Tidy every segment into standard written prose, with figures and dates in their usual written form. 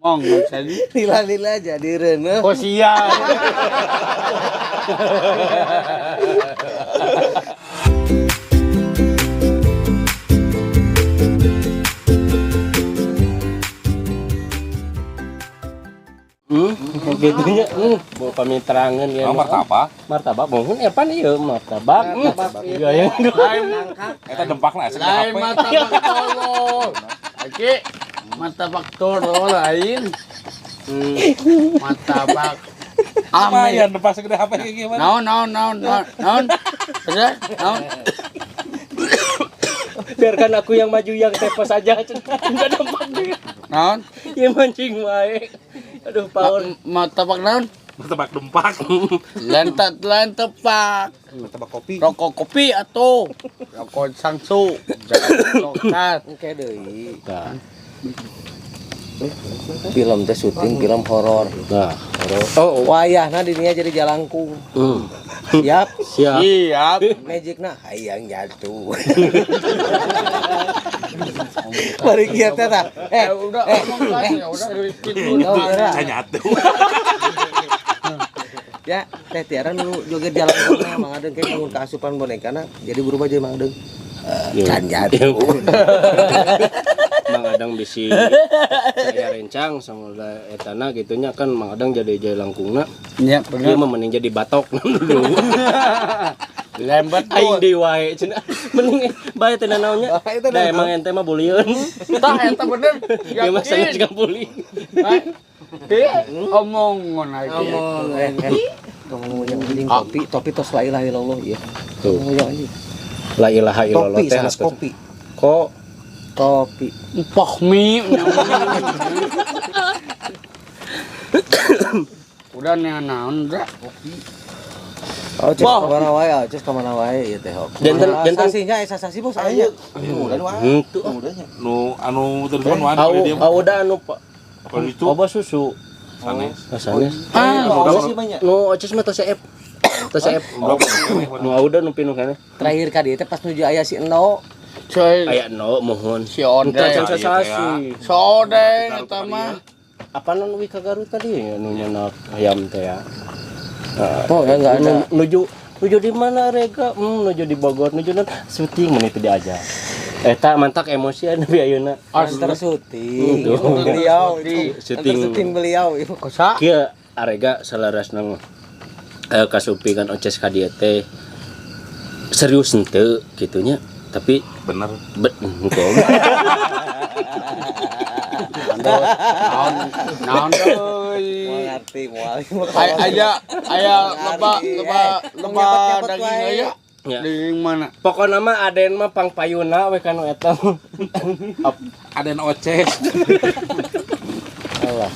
Mong tadi. Lila-lila jadi reuneuh. Oh siap. Gitunya, mau pamiterangan ya. Oh, martabak. Martabak mohon epan ieu martabak. Iya yang Eta dempakna asa Lain HP. martabak tolol. Oke, martabak tolol lain. Martabak Lumayan amin. dempak segede HP kayak gimana? Naon naon naon naon naon. Bener? Naon? Biarkan aku yang maju yang tepos aja. Enggak nampak dia. Naon? Ya mancing wae. Aduh power. Martabak naon? Martabak dempak. Lain lain tepak. Martabak kopi. Rokok kopi atau rokok sangsu. Coklat. Oke deui. Nah, Film teh syuting film horor. nah. Oh, Wayahna dirinya jadi jalangkung. Siap. Siap. Siap. Magicna hayang jatuh. Bari kieu teh tah. Eh, Eh, udah omong kan ya udah udah, udah. Canyatu. Ya, Teh Tiara nu joget jalangkungna Mang Adeng kayak mun kaasupan bonekana jadi berubah jadi Mang Adeng. Can jatuh. Mang Adang bisi saya rencang sama etana gitunya kan Mang Adang jadi jalangkungna. Ya, Ieu bener. mah mending jadi batok dulu. Lembet Aing tuh. deui wae cenah. Mending bae teh nanaonnya. Bae teh Da emang ente mah bulieun. Tah eta bener. Ya mah sangat Yakin. juga bully. Eh, omongan lagi. Ngomong Ngomong yang anjing topi, topi tos la ilaha illallah ieu. Tuh. Ngomong yang anjing. La ilaha illallah Topi teh sanes atuh. kopi. Kok Topi. Empok mie. Udah nih naon udah. Oh, cus kamana wae, oh, cus kamana wae ieu teh. Janten- janten- Sasinya esa sasi bos aya. henteu. Nu anu telepon wan Au dia. au udah anu Pak. Kalau itu Oba susu. sanes. Sanes. Ah, Oh, sih banyak. Nu oces mah tos seep. Tos seep. Nu auda nu pinuh keneh. Terakhir ka dieu teh pas nuju aya si Eno. Coy, Aya no mohon. si Odeng. Henteu can sasasi. Si Odeng eta mah. Apa nu wi ka Garut tadi nu nyenak ayam teh ya. Oh, ya enggak ada. Nuju nuju di mana rega? Nuju di Bogor, nuju non syuting mun itu diajak. Eta mantak emosi anu bi ayeuna. Antar syuting Tuh. beliau itu. Syuting. Antar syuting beliau itu. Kosa? Kieu arega salarasna mah. Kasupingan oces ka dieu teh serius henteu kitunya tapi Bener. bet henteu. Naon naon deui. Moal ngarti, moal. Aya aya loba loba loba daging aya. Ya. Daging mana? Pokona mah aden mah pangpayuna we kanu eta. Aden oces. Allah.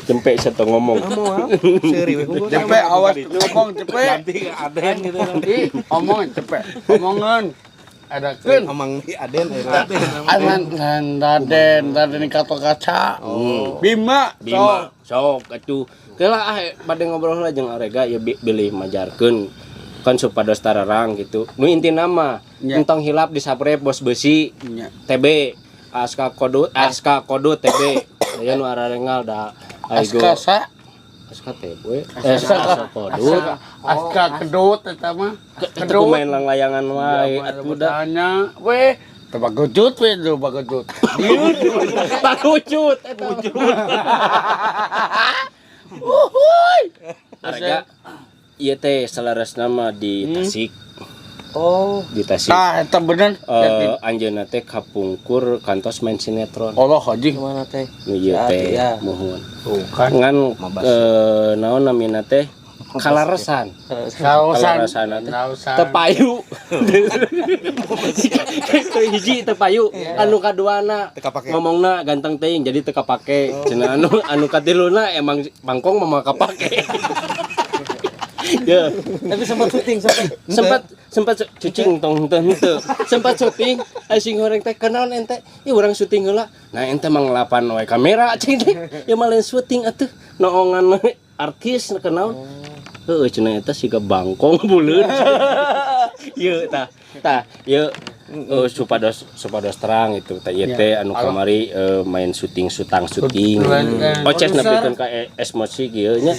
Jempe satu ngomong. Moal. Seuri we unggul. Cepe awas ngomong cepe. Ganti ke Aden gitu. Ih, omong cepe. Omongan. Ada keun. Amang di Aden Aden. Aman dan Raden, Raden Gatot Kaca. Bima, Bima sok atuh. Keula ah bade ngobrol lah jeung arega ya bilih majarkeun kan supados tararang gitu. Nu intina mah Ya. entong hilap di saprep bos besi Nya. TB Aska Kodut Aska Kodut TB. Aya nu ararengal da Aigo. Aska sa, Aska TB. Aska Kodut. Aska kedut eta mah. Eta main langlayangan wae atuh da. Tanya, we, tebak gejut we, tebak gejut. Pakucut eta. Uhuy. Arega ieu teh salarasna mah di Tasik, Oh, di Tasik. Nah, eta bener. Anjeunna teh kapungkur kantos main sinetron. Allah haji. gimana teh? Nu ieu Ya, teh ya. muhun. Bukan. Ngan naon namina teh kalaresan. Kausan. Kalaresan teh. Kausan. Tepayu. Hiji tepayu, anu kaduana ngomongna ganteng teuing jadi teu kapake. Cenah anu katiluna emang bangkong mah kapake. Ya. Tapi sempat syuting sempat. Sempat cucing tong teu henteu. Sempat syuting sing horeng teh kenaon ente? Ih urang syuting heula. Nah ente mah ngelapan we kamera cing teh. Ya mah lain syuting atuh. Noongan artis kenaon. Heueuh cenah eta siga bangkong buleun. Ieu tah. Tah, ieu Supados supados terang itu teh ieu teh anu kamari main syuting sutang syuting. Oces nepikeun ka emosi kieu nya.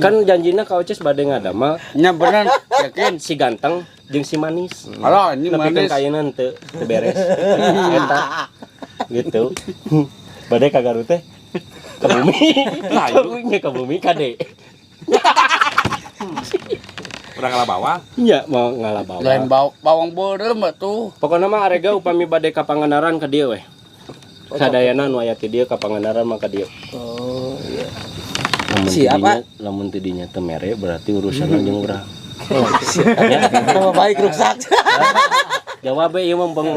Kan janjina ka Oces bade ngadamel Nya bener, yakin. Si ganteng jeung si manis. Halo, ini nepikeun manis. Ka ayeuna teu teu beres. Eta gitu. Bade ka Garut teh ka bumi. Ka bumi ka bumi kade. Urang ngalah bawang. Nya mau ngalah bawang. Lain bawang beureum atuh. Pokokna mah arega upami bade ka Pangandaran ka dieu weh. Sadayana nu aya ti dieu ka Pangandaran mah ka dieu. Oh iya. Lamun Siapa? Lamun ti dinya teu mere berarti urusanna jeung urang. Siap. Nama baik rusak. Jawab we ieu mempeng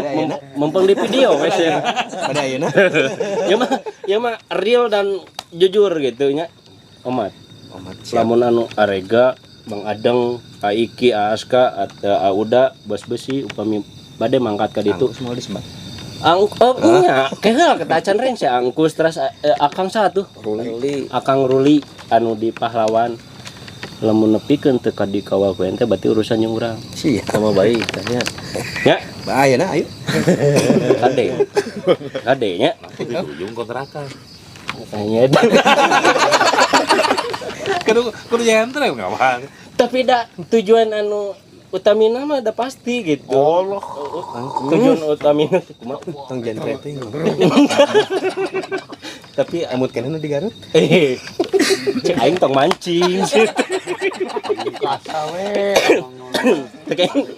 mempeng di video we sih. Pada ayeuna. Ieu mah real dan jujur gitu nya. Omat. Omat siap. Lamun anu arega Bang Adeng, Aiki, Aska, atau Auda, Bos Besi upami bade mangkat ka ditu. Angkus mau disebat. Oh nya, keheul kita acan reng si Angkus terus Akang satu. Ruli. Akang Ruli anu di pahlawan. Lamun nepikeun teu ka di kawal ku ente berarti urusan jeung urang. Siap. Sama baik tanya. Nya, Ayeuna ayo. kade. Kade nya. Langsung di ujung kontrakan. Nya. Kudu kudu jentre ngawang. Tapi da tujuan anu utamina mah da pasti gitu. Allah. Tujuan utamina teh kumaha? Tong jentre teh. Tapi Amut keneh di Garut. Cek aing tong mancing. Kasa we.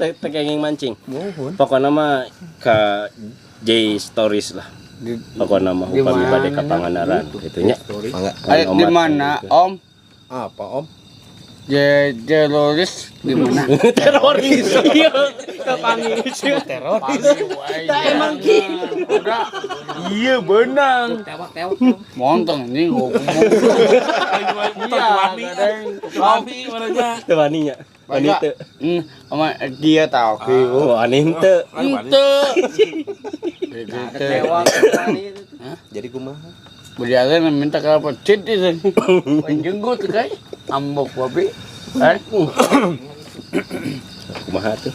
Teu kenging mancing. Mohon. Pokokna mah ka J Stories lah. Pokokna mah upami bade ka Pangandaran gitu nya. Mangga. Ayo di mana, Om? Apa Om? J teroris di mana? Teroris. Iya, kapangi. Teroris. Tak emang ki. Udah. Iya benang. Tewak-tewak. Montong ini ngomong. Iya, wani. Wani mananya. Teu wani nya. Wani teu. Sama dia tahu. Oh, wani henteu. Henteu. Tewak. Jadi kumaha? Berjalan minta kelapa cit itu. Jenggut kai. Ambok babi. Kumaha tuh?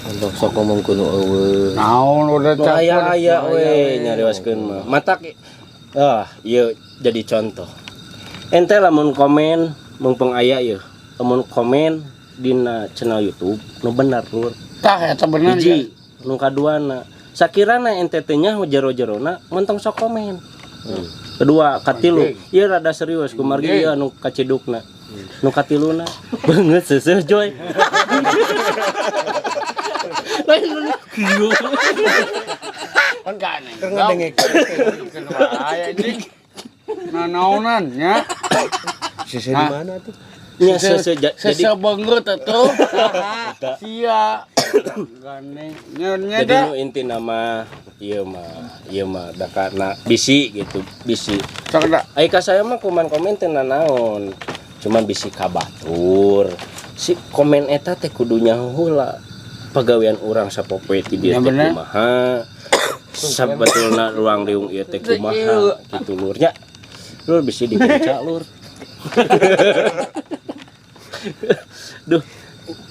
Untuk sok ngomong kuno eueuh. Naon udah Nu aya-aya we nyarioskeun mah. Matak ah ieu jadi contoh. Ente lamun komen meungpeung aya ieu. Lamun komen dina channel YouTube nu bener lur. Tah eta bener ya. Hiji, nu kaduana. Sakirana ente teh nyaho jero-jerona montong sok komen. Kedua, katilu, ieu rada serius kumargi ieu anu kacidukna. Nu katiluna beungeut seuseuh joy. Lain kieu. Kan gak nih. Keur ngadengek. Aya anjing. Nanaonan nya. Sese di mana tuh? Nya seuseuh jadi Sese beungeut atuh. Sia. Gane. Nya jadi nu inti nama ieu mah da karena bisi gitu, bisi. Sok da. Ai ka saya mah kuman komen teh nanaon. Cuman bisi ka batur. Si komen eta teh kudu nyaho heula pagawean urang sapopoe ti dieu teh kumaha. Sabetulna ruang riung ieu teh kumaha kitu lur nya. Lur bisi dikenca lur. Duh,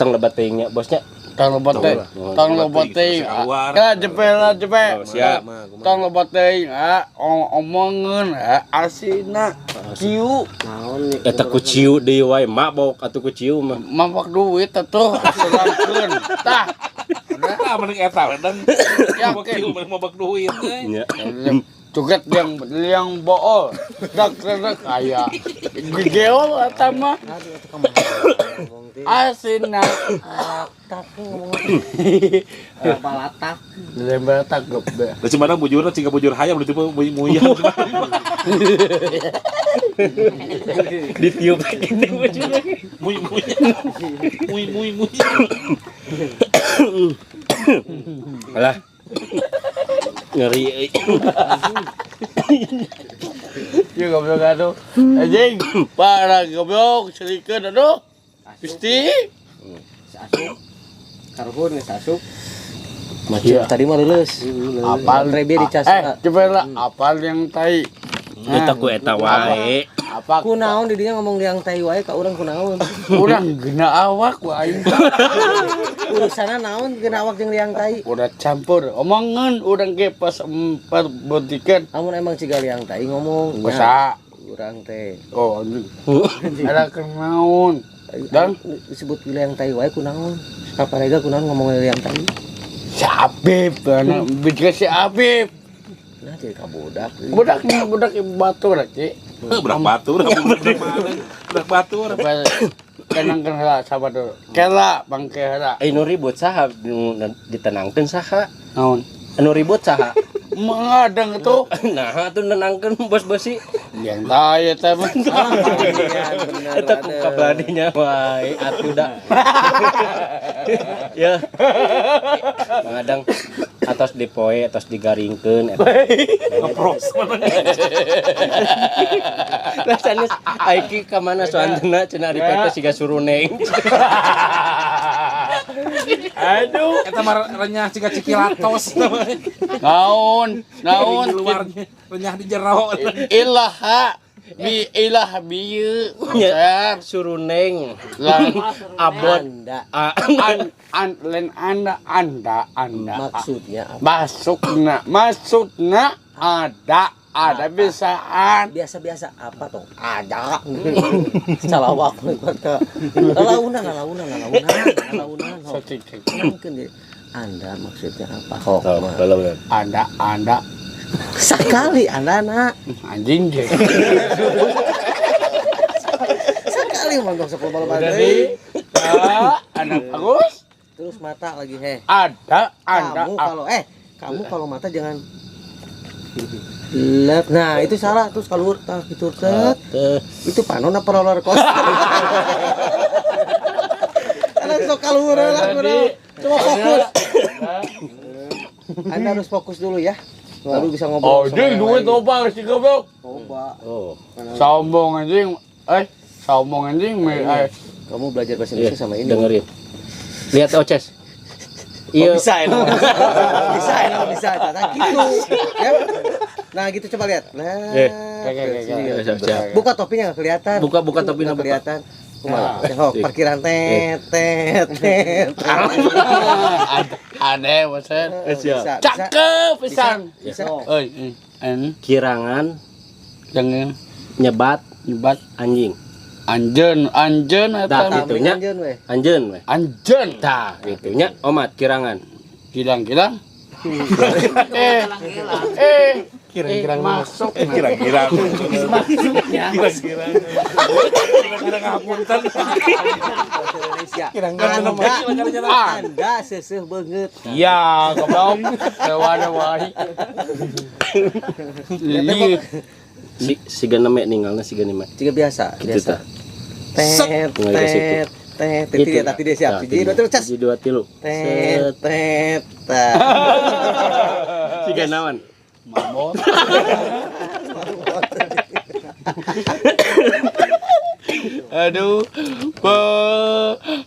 tong lebat teuing nya bosnya. Tong lebat teh. Tong lebat teuing. Ka jepe lah jepe. Siap. Tong lebat teuing, omongeun asina ciu. Naon eta ku ciu deui wae mabok atuh ku ciu mah. Mabok duit atuh serangkeun. Tah. Tah mending eta ledeng. Mabok ciu mending mabok duit euy. Nya. Cuket yang bool. Dak dak aya. Gegeol eta mah. Asina. Latak ngomong. Balatak. Lembalatak gebe. Da cuma bujurna ciga bujur hayam ditipu muyah. Ditiup gitu bujurna. Muy muy. Muy muy muy. Alah. Ngeri euy. Ieu goblok atuh. Anjing, parah goblok celikeun aduh. Gusti. Asup. Karuhun geus asup. Macet. Tadi mah leuleus. Apal rebe dicas. Coba lah apal yang tai. Eta ku eta wae. Apa? Kunaon di dinya ngomong liang tai wae ka urang kunaon? Urang gena awak ku aing. Urusanna naon gena awak jeung liang tai? Udah campur omongan urang ge pas empat bodikan. Amun emang ciga liang tai ngomong nya. Kusa Urang teh. Oh anjing. Ada kenaon. Dan disebut liang tai wae kunaon? Kaparega kunaon ngomong liang tai? Si Abib, anak bikin si Abib. Nah jadi kabodak. Budaknya budak batur lagi. Budak batur, budak batur. Tenangkan heula sabar dulu. Kela bangke heula. Eh nu ribut saha nu ditenangkeun saha? Naon? Anu ribut saha? Mengadang tuh. Nah, atuh nenangkeun bos besi. Yang tai eta mah. Eta ku kabladinya wae atuh da. Ya. Mangadang atos dipoe, atos digaringkeun eta. Ngepros. Rasanya aiki ka mana soantena cenah ari teh siga suruneng. Aduh, Eta mah renyah siga cikilatos. Naon? Naon? Di luarnya renyah di jero. Ilaha bi ilah bieu. Nya suruneng. Lah Abon. Anda an an lain anda anda anda. maksudnya apa? Masukna, maksudna ada bisaan. Biasa-biasa apa toh? Ada. Salawak kata. Lalaunan, lalaunan, lalaunan, lalaunan. Tenangkeun deui. Anda maksudnya apa? Hok. Kalau Anda anda Sekali Anda nak. anjing deh. Sekali mantap sekolah Jadi, deui. ya, anak bagus. Terus mata lagi heh. Ada anda Kamu kalau kamu kalau mata jangan lep. Nah, itu salah terus kalau tah gitu tet. Itu panon apa roller coaster? Karena sok kaluhur lah kurang. Coba fokus. Anda harus fokus dulu ya. Baru bisa ngobrol. Oh, sama jeung yang duit lain. loba sih goblok. Loba. Oh. Sombong anjing. Sombong anjing. Kamu belajar bahasa Indonesia sama ini. Dengerin. Lihat Oces. Iya. Oh, bisa ya. Bisa ya, bisa. Nah, gitu. Ya. Nah, gitu coba lihat. Nah, Oke. buka topinya nggak kelihatan. Buka topinya, Nggak buka. kelihatan. Kumaha? Oh, parkiran tet tet tet. Aneh bosan. Siap. Bisa, Cakep pisan. bisa. Euy, en Kirangan jangan nyebat nyebat anjing. anjeun, anjeun eta. Tah, gitu nya. Anjeun we. Anjeun we. Anjeun. Tah, gitu nya omat kirangan. Gilang-gilang. Kira-kira masuk. Kira-kira. Maksudnya. Kira-kira. Kira-kira ngapunten. Bahasa Indonesia. Anda seseuh beungeut. Iya, goblok. Dewa-dewa. Iya. Si siga neme ninggalna siga neme. Jika biasa, Gitu biasa. tah. Tet Tinggal ke situ. tet tet tet tidak tapi dia siap. Tah, Hiji dua tilu cas. Hiji dua tilu. Tet tet tet. Siga naon? Mabok. Aduh,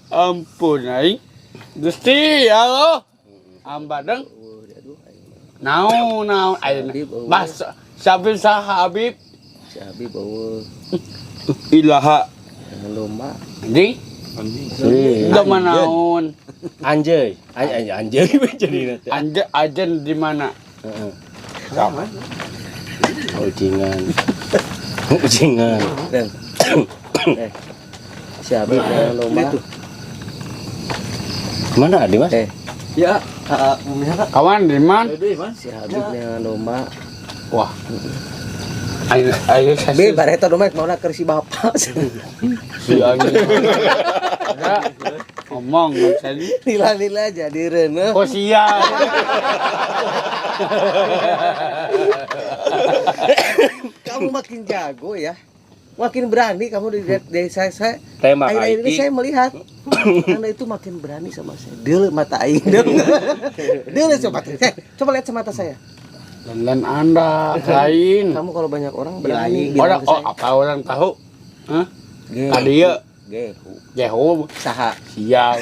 ampun aing. Gusti, ya Allah. Ambadeng. Naon naon ayeuna. Bas sabi saha Habib? Si Habib eueuh. Ilaha. Jangan lomba. Anjing. Anjing. Udah manaon. Anjay. Anjay jadi nanti. Anje ajen di mana? Heeh. Ucingan. Ucingan. Dan. Si Habib jangan lomba. Mana Adi Mas? Ya, Kawan di mana? si Habib jangan lomba. Wah. Ayo ayo Bi bareto domba mau keur si bapak. Si anjing. Ada ngomong tadi. Lila-lila jadi reuneuh. Kok sial. Kamu makin jago ya. Makin berani kamu dari saya Tembak akhir-akhir ini Aiki. saya melihat Anda itu makin berani sama saya. Deul mata aing. Deul coba. Coba lihat mata saya. Dan Anda lain. Kamu kalau banyak orang berani bilang Orang ke oh saya. apa orang tahu? Hah? Gehu. Tadi ya Gehu. Gehu Saha. sial.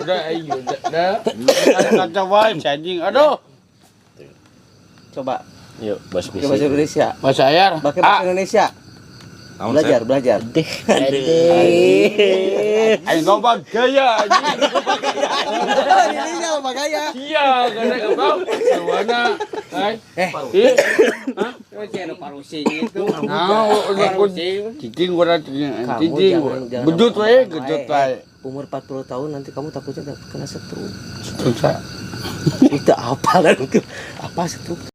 Udah ayo udah. Kacau wae si anjing. Aduh. Coba Yuk, bos ke bahasa misi. Indonesia. Bahasa ayar. Pakai bahasa Indonesia. Naon, Belajar, belajar. Deh. Aing loba gaya anjing. Ini sama gaya. Iya, karena kau sewana. Hai. Eh. Parusi gitu. Nah, udah cicing gua cicing. Kamu Cicing. jangan Gejut wae, ngomong gejut wae. wae. Umur 40 tahun nanti kamu takutnya kena stroke. Susah. Itu apa dan apa stroke?